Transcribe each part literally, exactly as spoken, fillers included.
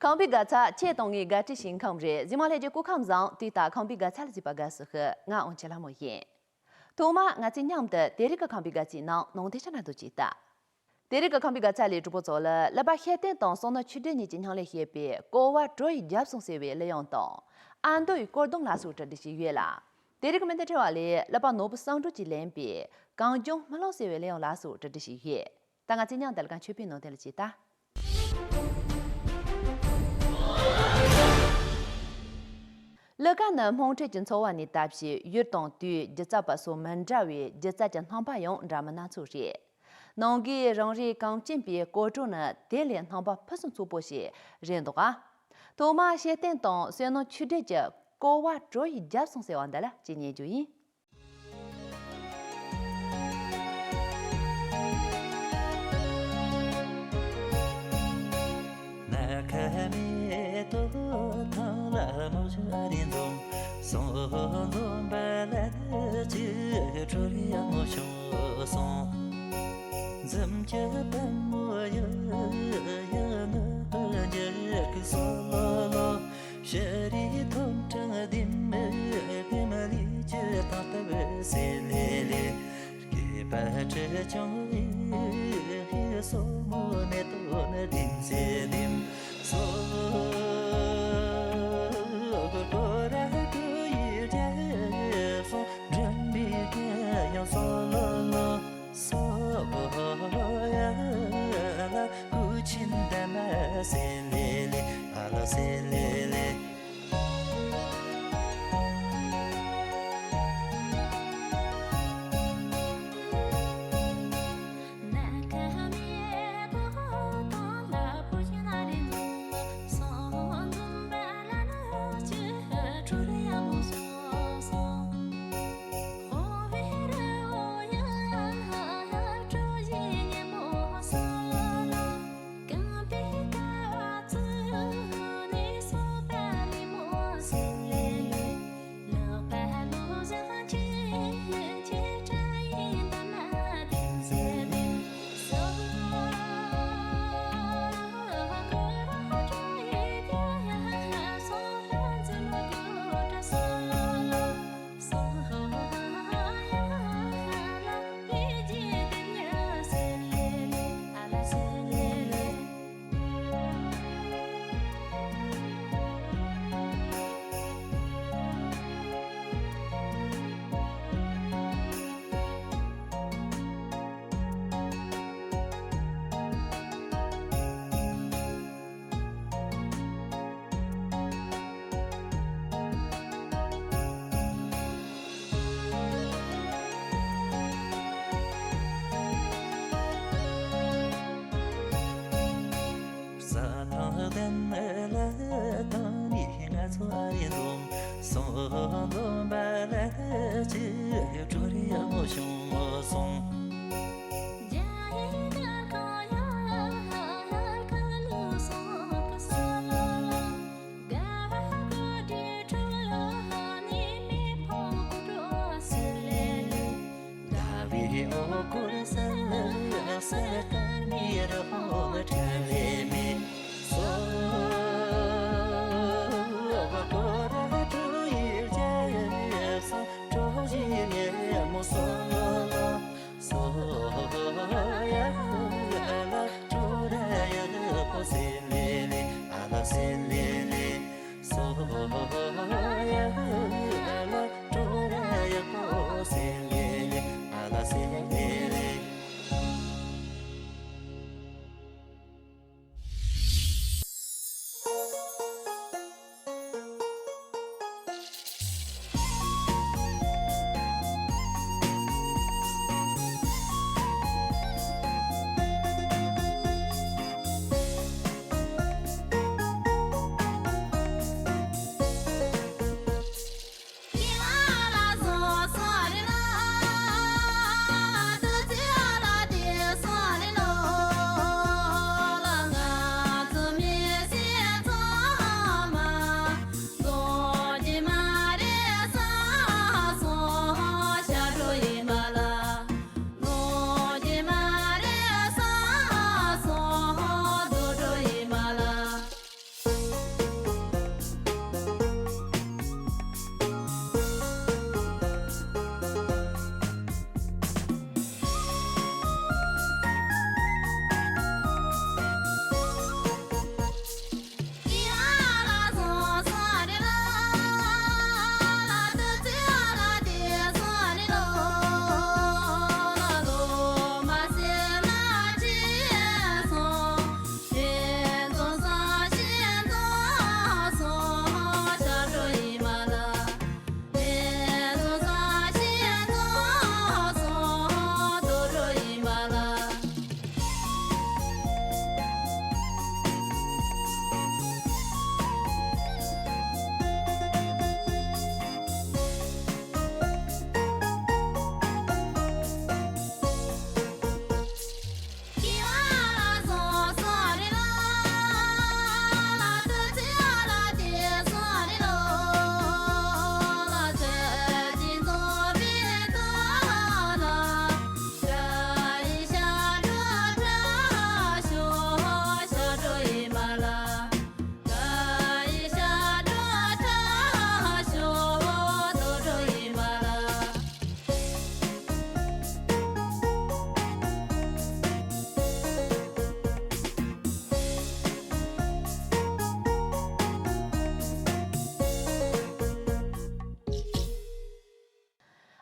ཁམས་པའི་དགའ་ཚལ་ཁྱེད་དང་ངའི་དགའ་སྤྲོའི་ཞིང་ཁམས་རེད། གཟིགས་མོ་ལྷན་རྒྱས་སྐུ་ཁམས་བཟང་། དུས་ལྟར་ཁམས་པའི་དགའ་ཚལ་ལ་གཟིགས་པ་དགའ་བསུ་ཞུ། ང་དབང་ཆེན་ལྷ་མོ་ཡིན། ཐོག་མར་ང་ཚོས་མཉམ་དུ་དེ་རིང་གི་ཁམས་པའི་དགའ་ཚལ་ནང་ནང་དེ་ཆ་ན་འདུག་ཅེས་ལྟ། དེ་རིང་གི་ཁམས་པའི་དགའ་ཚལ་ལས་གྲོགས་པོ་ཚོ་ལ་ཀླད་པ་ཤེས་ལྡན་དང་བསོད་ནམས་ཆོས་སྒྲོན་གཉིས་ཀྱི་མཉམ་ལས་བྱས་པའི་བསྐོར་བ་བྲོ་ཡི་རྒྱབ་སོང་ཟེར་བའི་གླུ་དབྱངས་དང་། ཨ་མདོ་ཡི་སྐོར་གདོང་ལ་སོགས་གྲ་སྒྲིག་བྱས་ཡོད་ལ། དེ་རིང་གི་མི་འདི་ཁྲི་བ་ལས་ཀླད་པ་ནོར་བུ་བསམ་གྲུབ་ཀྱིས་ལེན་པའི་གངས་ལྗོངས་རྨི་ལམ་ཟེར་བའི་གླུ་དབྱངས་ལ་སོགས་གྲ་སྒྲིག་བྱས་ཡོད། ད་ང་ཚོས་མཉམ་དུ་ལ་གང་ཆོས་པའི་ནང་དོན་ལ་ཅིག་ལྟ། གླུ་གར་ནི་དམངས་ཁྲོད་ཀྱི་འཚོ་བ་ནས་བཏབ་ཞིང་ཡུལ་དང་དུས་སྒྱུ་རྩལ་པ་སོགས་མི་འདྲ་བའི་སྒྱུ་རྩལ་གྱི་རྣམ་པ་ཡང་འདྲ་མིན་སྣ་ཚོགས་རེད། ནང་གི་རང་རེའི་གངས་ཅན་པའི་སྐོར་བྲོ་ནི་དེ་ལས་རྣམ་པ་ཕུན་སུམ་ཚོགས་པོ་ཞིག་རེད་འདུག་ག་ཐོག་མར་ཤེས་ལྡན་དང་བསོད་ནམས་ཆོས་སྒྲོན་གྱི་བསྐོར་བ་བྲོ་ཡི་རྒྱབ་སོང་ཟེར་བ་འདི་ལ་ཅིག་ཉན་རྒྱུ་ཡིན།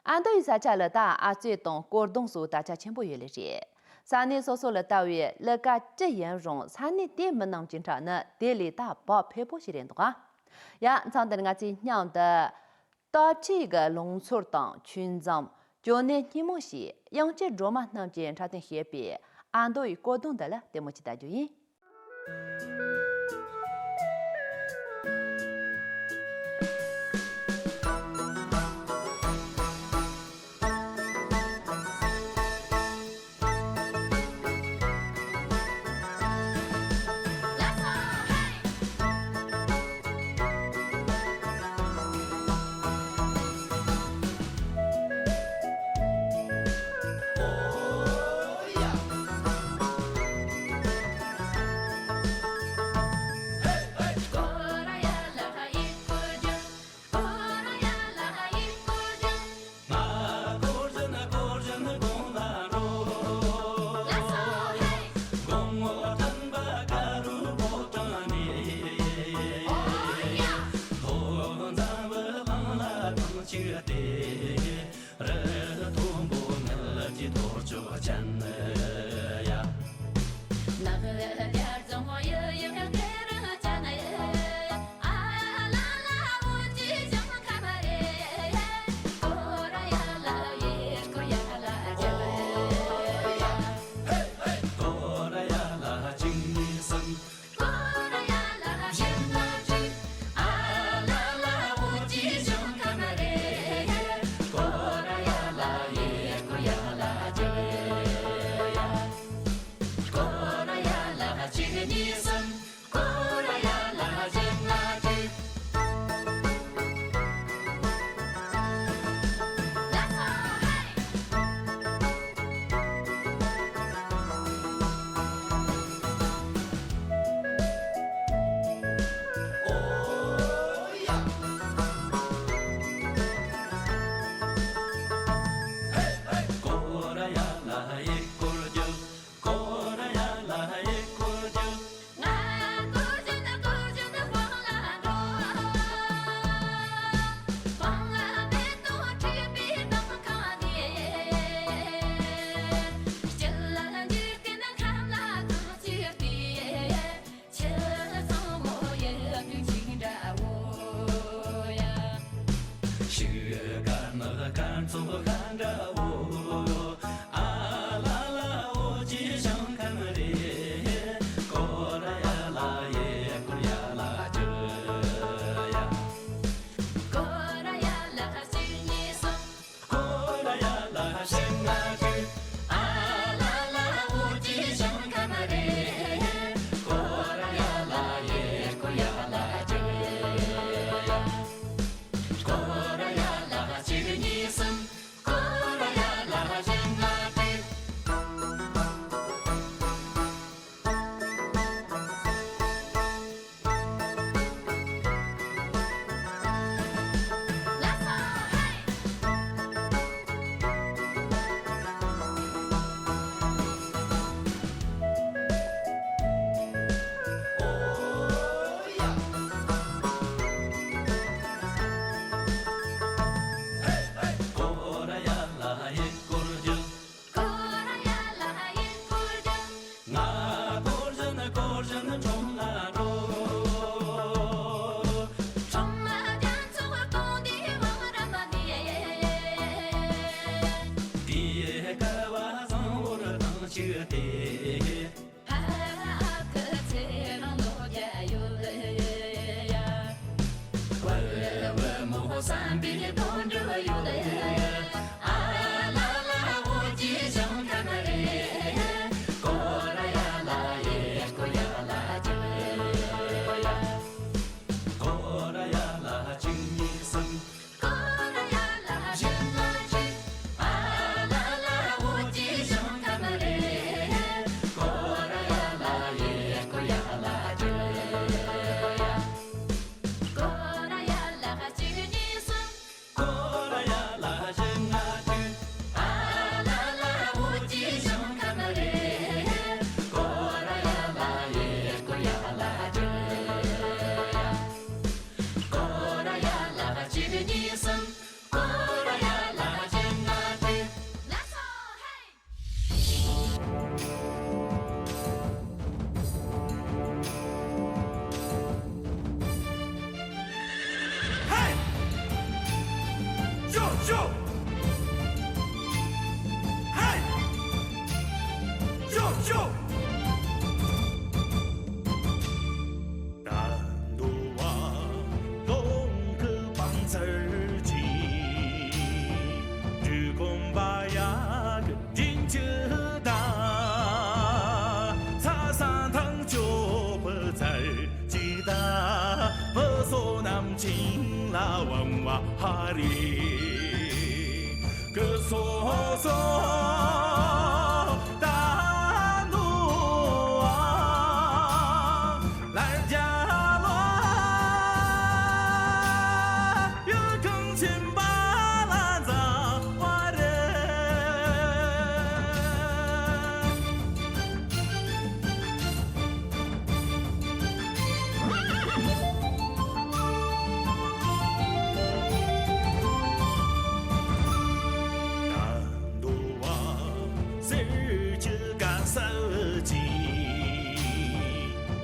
ཨ་མདོ་ཡི་ས་ཆ་ལ་ད་ཨ་ཙེ་དང་སྐོར་གདོང་སོགས་དར་ཆ་ཆེན་པོ་ཡོད་ལེ་རེད། ས་གནས་སོ་སོ་ལ་ལྟ་བའི་གླུ་གར་ཅི་ཡིན་རུང་ས་གནས་དེའི་མི་རྣམས་ཀྱི་འཕྲོ་ནི་དེ་ལས་ད་བག་ཕེབས་པོ་ཞིག་རེད་འདུག་ཨ། ཡ་མཚམས་འདིར་ང་ཚོས་སྙིང་དུ། སྟོབས་ཆེ་གི་ལུང་ཚོར་དང་ཆོས་འཛོམས། ཅོ་ནེ་སྙེ་མོ་ཞེས་དབྱངས་ཅན་སྒྲོལ་མ་རྣམས་ཀྱིས་འཁྲབ་སྟོན་བྱས་པའི་ཨ་མདོ་ཡི་སྐོར་གདོང་འདི་ལ་ལྟད་མོ་ཅིག་ལྟ་རྒྱུ་ཡིན།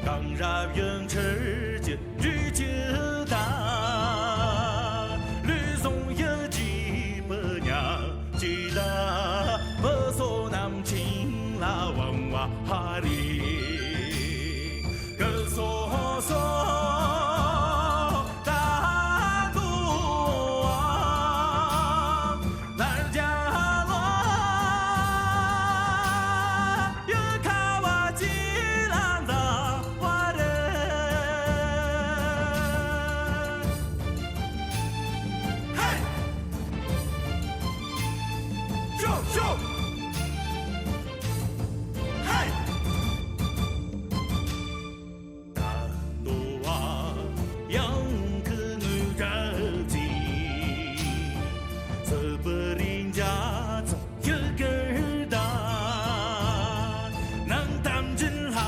གང་རབ་ཡུན་ཁྲི་ཀྱི་རྒྱུད་ཀྱི་བདག་ལུས་ཟུངས་ཡིད་ཀྱི་བུ་ཉག་ཅི་ལ་བུ་སོ་ནམ་ཆིང་ལ་ཝང་བ་ཧ་རི་ཀི་སོ་སོ་ད་དུ་ཨ། ལར་རྒྱ་ལོ་ཡུལ་ཁ་བ་ཅི་ལ་འཛའ་བ་རེད། ཧེ། ཤོ་ཤོ། ཧེ། ད་དུ་བ་ཡང་ཁུ་ནུ་ག་ཅི་སི་པི་རིན་ཇ་ཚོ་ཡུ་གུར་ད་ནང་དམ་ཅིན་ལྷ་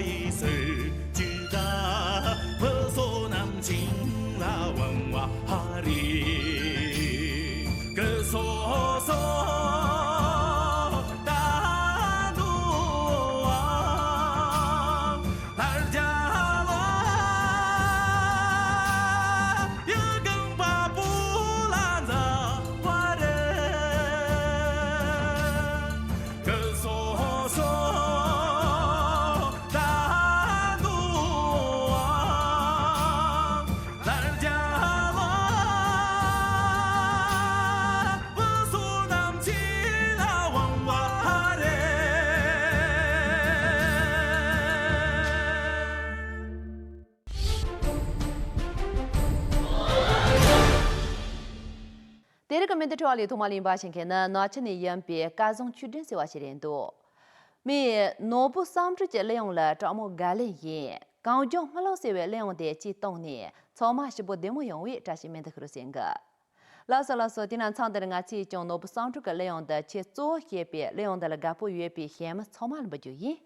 ཡི་སི་ཅི་ད་བུ་སོ་ནམ་ཆིང་ལ་ཝང་བ་ཧ་རི་ཀི་སོ་སོ། དེ་རིང་གི་མི་འདི་ཁྲོད་ལས་ཐོག་མ་ལེན་པ་ཞིག་མཁན་ནི་ནག་ཆུ་ནས་ཡིན་པའི་སྐལ་བཟང་ཆོས་སྒྲོན་ཟེར་བ་ཞིག་རེད་འདུག་མིས་ནོར་བུ་བསམ་གྲུབ་ཀྱི་གླུ་དབྱངས་ལ་དྲག་མོ་དགའ་ལེ་ཡིན། གངས་ལྗོངས་རྨི་ལམ་ཟེར་བའི་གླུ་དབྱངས་དེ་གཅིག་བཏང་ནས་ཚང་མ་ཞིབ་པོ་བདེ་མོ་ཡོང་བའི་བཀྲ་ཤིས་སྨོན་འདུན་ཞུ་རོགས་ཟེར་གི། ལགས་སོ་ལགས་སོ། དེ་ན་མཚམས་འདིར་ང་ཚོས་ཀྱང་ནོར་བུ་བསམ་གྲུབ་ཀྱི་གླུ་དབྱངས་འདི་ཆེས་གཙོ་བོ་བཤད་པའི་གླུ་དབྱངས་འདི་ལ་དགའ་པོ་ཡོད་པའི་གཞས་མ་ཚང་མ་ལ་འབུལ་རྒྱུ་ཡིན།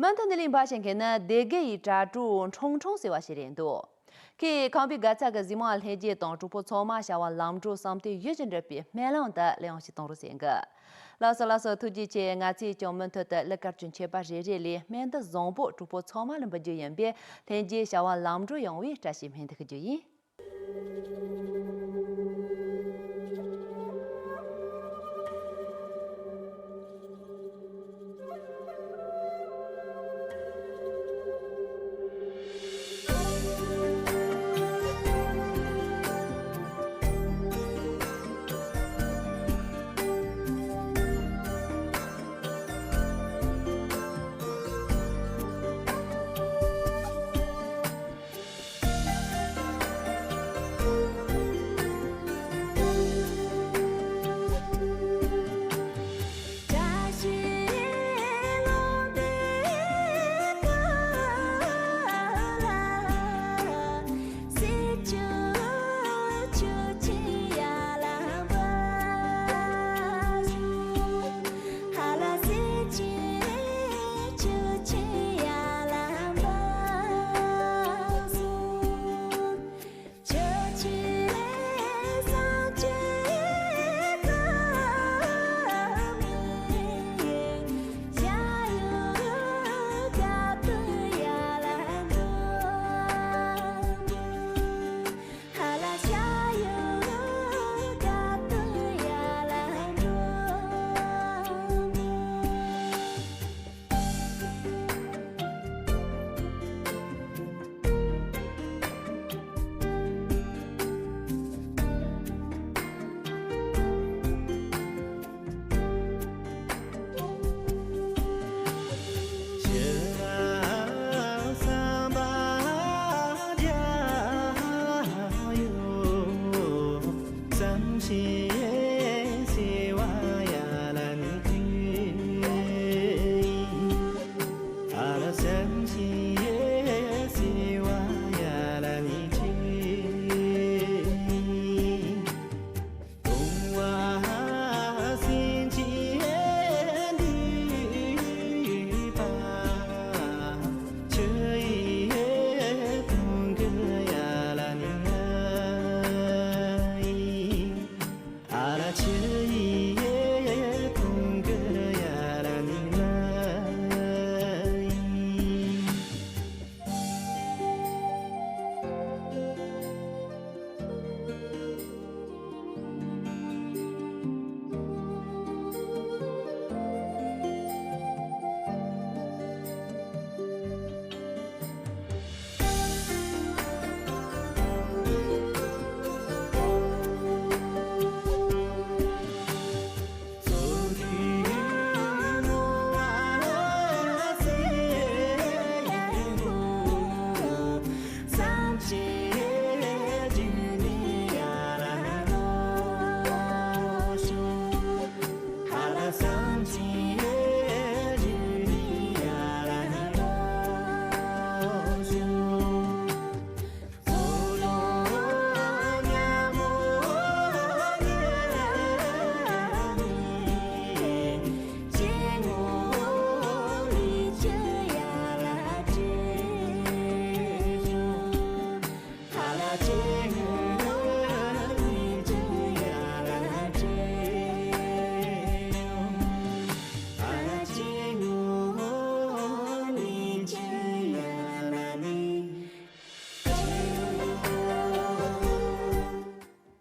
ཨ་མཐའ་ནས་གླེང་བ་བྱེད་མཁན་ནི་སྡེ་དགེ་ཡི་གྲྭ་གྲོགས་ཁྲུང་ཁྲུང་ཟེར་བ་ཞིག་རེད་འདུག་ཁོས་ཁམས་པའི་དགའ་ཚལ་གྱི་གཟིགས་མོ་ལྷན་རྒྱས་དང་གྲོགས་པོ་ཚང་མ་བྱ་བ་ལམ་འགྲོ་བསམ་གཏན་ཡིད་ཀྱིས་འདྲེན་པའི་སྨོན་ལམ་དང་གླེང་བ་ཞིག་གཏོང་རོགས་ཟེར་གི། ལགས་སོ་ལགས་སོ། ཐུགས་རྗེ་ཆེ། ང་ཚོས་ཀྱང་མུ་མཐུད་དུ་གླུ་གར་གྱི་མཆོད་པ་རེ་རེ་ལས་སྨོན་འདུན་བཟང་པོ་གྲོགས་པོ་ཚང་མ་ལ་འབུལ་རྒྱུ་ཡིན་པས། ལྷན་རྒྱས་བྱ་བ་ལམ་འགྲོ་ཡོང་བའི་བཀྲ་ཤིས་སྨོན་འདུན་ཞུ་རྒྱུ་ཡིན།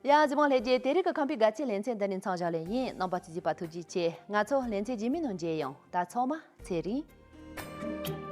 ཡ། གཟིགས་མོ་ལྷན་རྒྱས། དེ་རིང་གི་ཁམས་པའི་དགའ་ཚལ་ལེ་ཚན་འདི་ནས་མཚམས་བཞག་ལེ་ཡིན། རྣམ་པ་ཚོས་གཟིགས་པ་ཐུགས་རྗེ་ཆེ། ང་ཚོ་ལེ་ཚན་རྗེས་མའི་ནང་མཇལ་ཡོང་། ད་ཚང་མ་ཚེ་རིང་།